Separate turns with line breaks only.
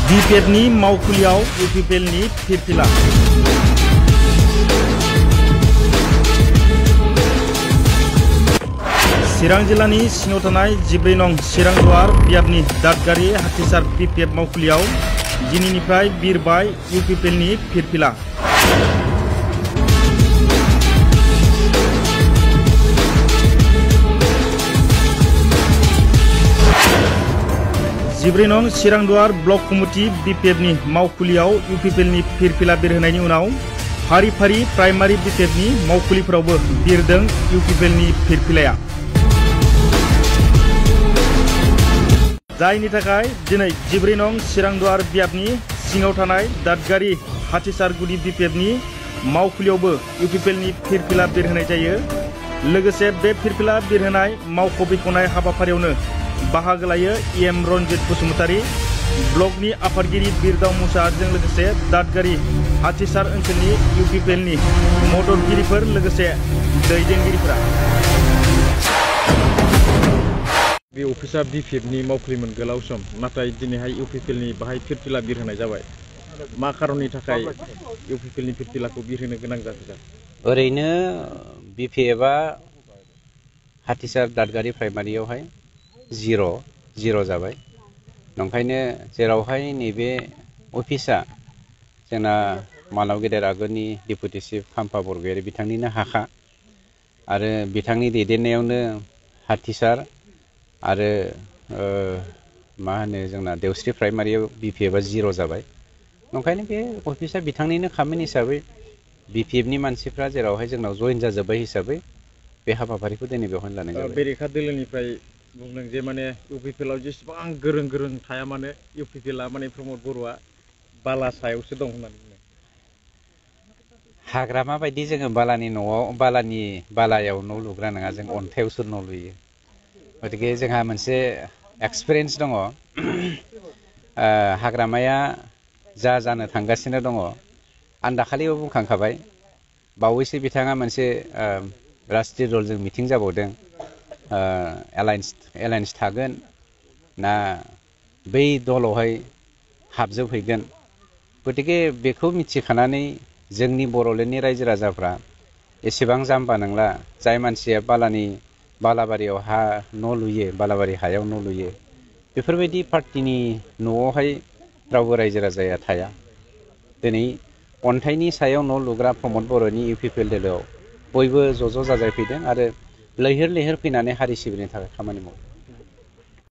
बिपिएफनि मावखुलियाव इउपिपिएलनि फिरफिला। चिरां जिल्लानि सिङाव थानाय 14 नं चिरांदुवार बियाबनि दादगारि हाथिसार बिपिएफ मावखुलियाव दिनैनिफ्राय बिरबाय इउपिपिएलनि फिरफिला। जिब्रै नं चिरांदुवार ब्लक कमिटि बिपिएफनि मावखुलियाव इउपिपिएलनि फिरफिला बिरहोनायनि उनाव फारि फारि प्राइमारि बिपिएफनि मावखुलिफोरावबो बिरदों इउपिपिएलनि फिरफिलाया। जायनि थाखाय दिनै 14 नं चिरांदुवार बियाबनि सिङाव थानाय दादगारि हाथिसारगुदि बिपिएफनि मावखुलियावबो इउपिपिएलनि फिरफिला बिरहोनाय जायो। लोगोसे बे फिरफिला बिरहोनाय मावख' बेखेवनाय हाबाफारियावनो बाहागो लायो एम रनजित बसुमतारी, ब्लकनि आफादगिरि बिरदाव मुसाहारिजों लोगोसे दादगारि हाथिसार ओनसोलनि इउपिपिएलनि मददगिरिफोर लोगोसे दैदेनगिरिफोरा।
बे अफिसा बिपिएफनि मावखुलिमोन गोलाव सम, नाथाय दिनैहाय इउपिपिएलनि बाहाय फिरफिला बिरहोनाय जाबाय। मा खारननि थाखाय इउपिपिएलनि फिरफिलाखौ बिरहोनो गोनां जाखो?
ओरैनो बिपिएफआ हाथिसार दादगारि प्राइमारियावहाय जिर' जाबाय। ओंखायनो जेरावहाय नैबे अफिसा जोंना मानाव गेदेर आगोलनि डेपुटि चिफ खाम्फा बरगयारी बिथांनिनो हाखा आरो बिथांनि दैदेननायावनो हाथिसार आरो मा होनो जोंना देवस्रि प्राइमारियाव बिपिएफआ जिर' जाबाय। ओंखायनो बे अफिसा बिथांनिनो खामानि हिसाबै बिपिएफनि मानसिफ्रा जेरावहाय जोंनाव जइन जाजोब्बाय हिसाबै बे हाबाफारिखौ दिनै बेवहाय लानाय जाबाय।
बेरेखा दोलोनिफ्राय बुंदों जे माने इउपिपिएलआव जेसेबां गोरों थाया मानो इउपिपिएलआ माने प्रमद बर'आ बाला सायावसो दं होननानै बुङो।
हाग्रामा बायदि जोङो बालायाव न' लुग्रा नङा, जों अन्थाइयावसो न' लुयो। गतिके जोंहा मोनसे एक्सपिरियेन्स दङ। हाग्रामाया जा जानो थांगासिनो दङ, आं दाखालिबो बुंखांखाबाय। बावैसो बिथाङा मोनसे राष्ट्रीय दलजों मिटिं जाबावदों। एलायन्स थागोन ना बै दलावहाय हाबजोबहैगोन। गतिके बेखौ मिथिखानानै जोंनि बर'लेण्डनि रायजो राजाफ्रा एसेबां जाम्बा नंला। जाय मानसिया बालाबारियाव न' लुयो, बालाबारि हायाव न' लुयो, बेफोरबायदि पार्टिनि न'आवहाय रावबो रायजो राजाया थाया। दिनै अन्थाइनि सायाव न' लुग्रा प्रमद बर'नि इउपिपिएल दोलोआव बयबो ज' जाजाय फैदों आरो लैहोर फैनानै हारि सिबिनो थाखाय खामानि मावदों।